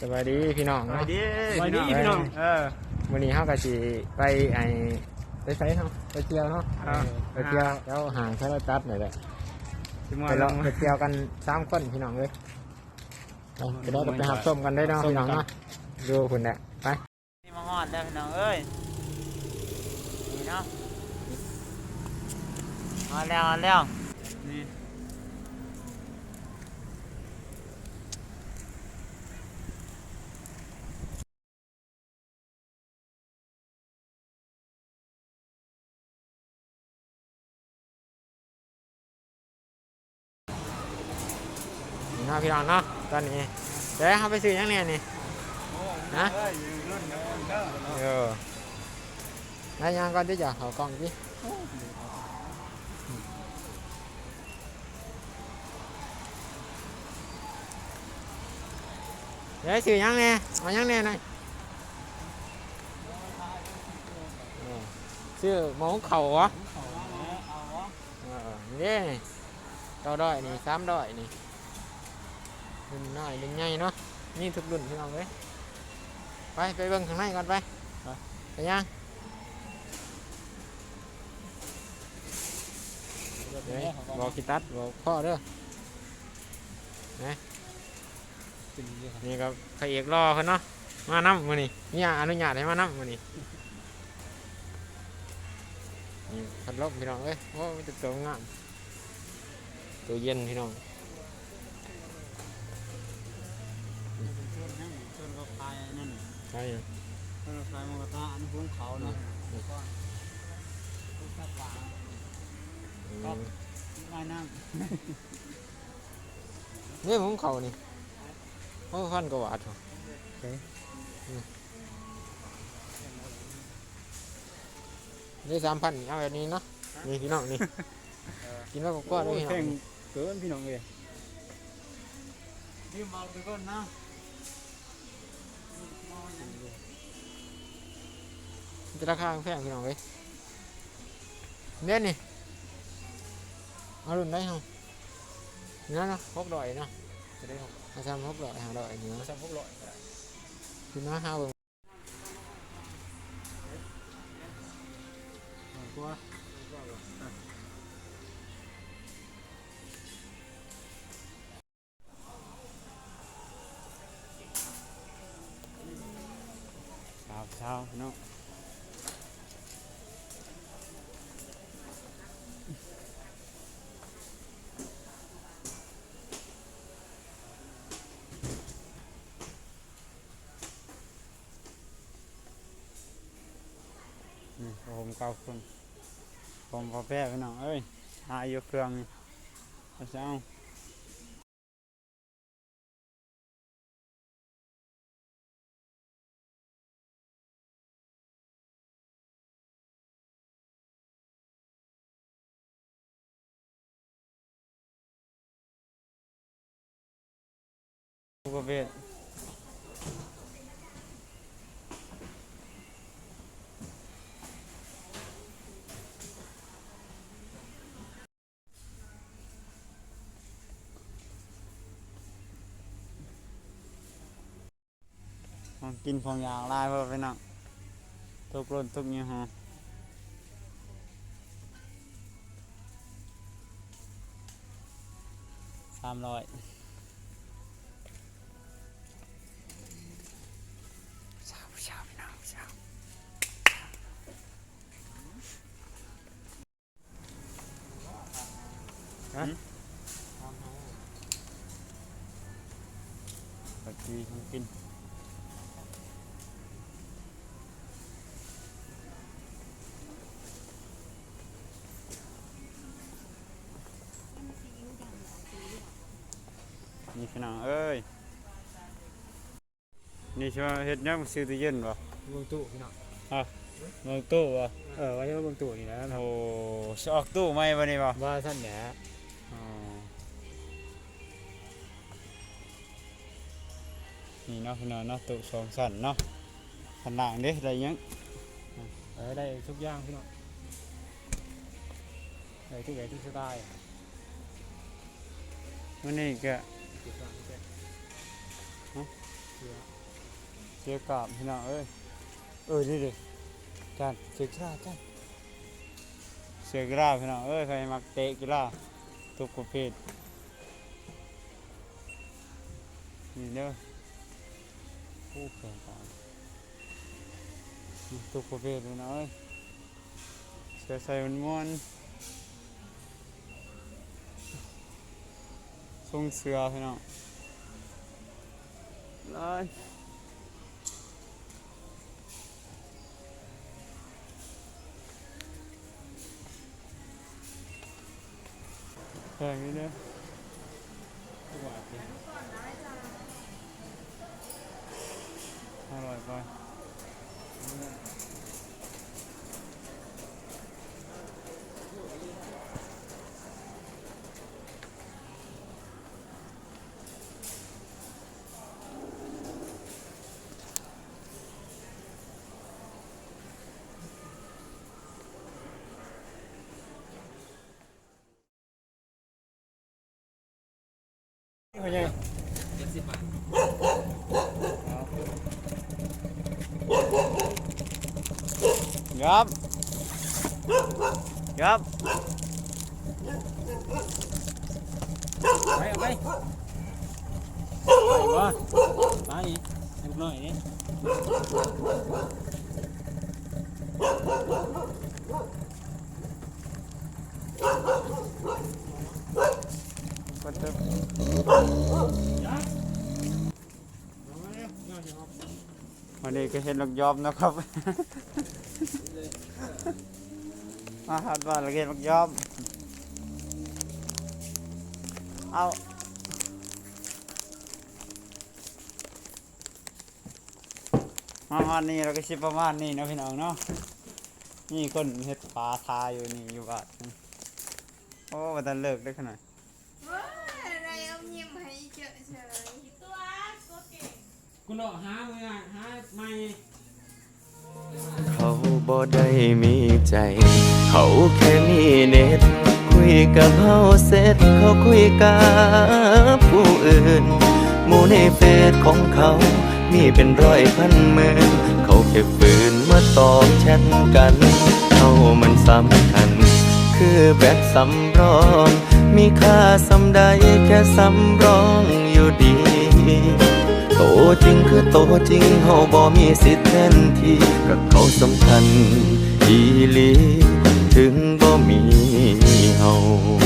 ສະບາຍດີພີ່ນ້ອງເນາະ ສະບາຍດີ ສະບາຍດີພີ່ນ້ອງ ພີ່ນ້ອງ ເອີ ມື້ນີ້ເຮົາກໍຊິໄປ ໄອ້ ໄປໃສເນາະ ໄປທ່ຽວເນາະ ເອີ ໄປທ່ຽວແຖວຫ້າງໂທລະທັດນີ້ແຫຼະ ໄປເລາະໄປທ່ຽວກັນສາມຄົນພີ່ນ້ອງເອີຍ ໄປ ກໍໄດ້ໄປຮັບຊົມກັນເລີຍເນາະ ຮັບຊົມກັນ ພີ່ນ້ອງເນາະ ຢູ່ພຸ້ນແຫຼະ ໄປ. ນີ້ມາຮອດແລ້ວພີ່ນ້ອງເອີຍ ນີ້ເນາະ ຮອດແລ້ວ ຮອດແລ້ວ ນີ້ ນີ້ເນາະພີ່ນ້ອງເນາະ ຕອນນີ້ ເດີ ເຮົາໄປຊື້ຫຍັງແດ່ນີ້ ຮະ ເອີ ໄດ້ຫຍັງກ່ອນຕິ ເຈົ້າ ເຂົ້າກ່ອງຕິ ເອີ ຊື້ຫຍັງແດ່ ເອົາຫຍັງແດ່ນາຍ ເອີ ຊື້ໝໍ້ເຂົ້າຫວາ ເອີ ນີ້ເດ້ ເກົ້າຮ້ອຍນີ້ ສາມຮ້ອຍນີ້ ລຸ້ນນ້ອຍລຸ້ນໃຫຍ່ເນາະ ມີທຸກລຸ້ນພີ່ນ້ອງເອີຍ ໄປ ໄປເບິ່ງຂ້າງໃນກ່ອນ ໄປ ໄປ ໄປຍ່າງ ເອີຍ ບໍ່ຂີ້ຕັດ ບໍ່ພໍເດີ ນະ ນີ້ກໍພະເອກຫຼໍ່ເພິ່ນເນາະ ມານຳມື້ນີ້ ເມຍອະນຸຍາດໃຫ້ມານຳມື້ນີ້ ນີ້ພັດລົມພີ່ນ້ອງເອີຍ ໂອ້ ມີແຕ່ໂຕງາມ ໂຕເຢັນພີ່ນ້ອງ ເພິ່ນເປັນໂຊນຫຍັງ ໂຊນເຂົາຂາຍອັນນັ້ນ ຂາຍຫຍັງ ເພິ່ນຂາຍໝູກະທະ ອັນຫຸງເຂົ້ານະ ອືມ ກັບຫວານ ອືມ ກັບນ້ຳ ນີ້ຫຸງເຂົ້ານີ້ ໂອ້ ພັນກວ່າບາດ ເອີ ນີ້ ສາມພັນ ເອົາແບບນີ້ເນາະ ນີ້ພີ່ນ້ອງນີ້ ກິນແລ້ວກໍກວດເດີພີ່ນ້ອງ ແພງເກີນພີ່ນ້ອງເອີຍ ນີ້ເມົາໄປກ່ອນນະ ມັນຈະລາຄາແພງພີ່ນ້ອງເອີຍ ເດ້ນີ້ ເອົາລຸ້ນໃດເຮົາ ນີ້ນະ ຫົກຮ້ອຍເນາະ ຈະໄດ້ຫົກ ເອົາຊ່ຳຫົກຮ້ອຍ ຫ້າຮ້ອຍນີ້ເນາະ ຊ່ຳຫົກຮ້ອຍກໍໄດ້ ຂຶ້ນມາຫາເບິ່ງ ຊາວໆ ເນາະ ນີ້ ຜ້າຫົ່ມເກົ່າເຄື່ອງ ຫົ່ມຜ້າແພະ ພີ່ນ້ອງເອີຍ ຫາຢູ່ເຄື່ອງນີ້ ເອົາຊະເອົາ. ທຸກປະເພດ ຂອງກິນຂອງຢາກຫຼາຍເພິ່ນພີ່ນ້ອງ ທຸກລົດທຸກຍີ່ຫໍ້ ສາມຮ້ອຍ ຜູ້ສາວ ຜູ້ສາວ ພີ່ນ້ອງ ຜູ້ສາວ. ຮະ ຂອງກິນ ຂອງກິນ ນີ້ພີ່ນ້ອງເອີຍ. ນີ້ຊິມາເຮັດຫຍັງ? ຊື້ຕູ້ເຢັນບໍ່? ເບິ່ງຕູ້ພີ່ນ້ອງ. ຮະ? ເບິ່ງຕູ້ບໍ່? ເອີ ວ່າຈະມາເບິ່ງຕູ້ນີ້ແຫຼະ. ໂອ້ ຊິອອກຕູ້ໃໝ່ບໍ່ນີ້ບໍ່? ວ່າຊັ້ນແຫຼະ. ອໍ ນີ້ເນາະພີ່ນ້ອງເນາະ ຕູ້ສອງຊັ້ນເນາະ. ຂ້າງລ່າງເດ້ ໄດ້ຫຍັງ? ເອີ ໄດ້ທຸກຢ່າງພີ່ນ້ອງ ໄດ້ທຸກແບບທຸກສະໄຕ. ມື້ນີ້ກະ ຮະ? ເສືອກາບພີ່ນ້ອງເອີຍ. ເອີ ນີ້ເດ້ ຈານ ເສືອກາບ ຈານ ເສືອກາບພີ່ນ້ອງເອີຍ. ໃຜມັກເຕະກິລາທຸກປະເພດ ນີ້ເດີ. ໂອ້ ແຂນຂາ ທຸກປະເພດພີ່ນ້ອງເອີຍ. ເສື້ອໃສ່ມ່ວນໆ ຊົງເສື້ອພີ່ນ້ອງ ຫຼາຍ. ແພງຢູ່ເດ້ ຫ້າຮ້ອຍປາຍ. ພໍ່ໃຫຍ່ ເຈັດສິບບາດ. ຫຍັບ ຫຍັບ ໄປ ເອົາໄປ ໄປບໍ່ ໄປ ໃຫ້ພວກນ້ອຍເດ້. ວັນນີ້ກໍເຮັດໝາກຢອມເນາະຄັບ ມາຮອດບ້ານແລ້ວກໍເຮັດໝາກຢອມ. ເອົາ ມາຮອດນີ້ແລ້ວກໍຊິປະມານນີ້ເນາະພີ່ນ້ອງເນາະ. ມີຄົນເຮັດປາຖ້າຢູ່ນີ້ຢູ່ບ້ານ. ໂອ້ ບໍ່ທັນເລີກເດ້ຂະໜ້ອຍ. ໂອ້ຍ ໄດ້ອມຍິ້ມໃຫ້ເຈີເຊີຍ. ກູເລາະຫາເມືອ ຫາໃໝ່. ເຂົາບໍ່ໄດ້ມີໃຈ ເຂົາແຄ່ມີເນັດ ຄຸຍກັບເຮົາເສັດ ເຂົາຄຸຍກັບຜູ້ອື່ນ. ໝູ່ໃນເຟສຂອງເຂົາ ມີເປັນຮ້ອຍພັນໝື່ນ ເຂົາແຄ່ຟື້ນມາຕອບແຊັດກັນ. ເຮົາມັນສຳຄັນຄືແບັດສຳ ລອງ ມີຄ່າສ່ຳໃດແຄ່ສຳລອງຢູ່ດີ. ໂຕຈິງຄືໂຕຈິງ ເຮົາບໍ່ມີສິດແທນທີ່ ກໍເຂົາສຳຄັນອີ່ຫຼີ ເຖິງບໍ່ມີເຮົາ.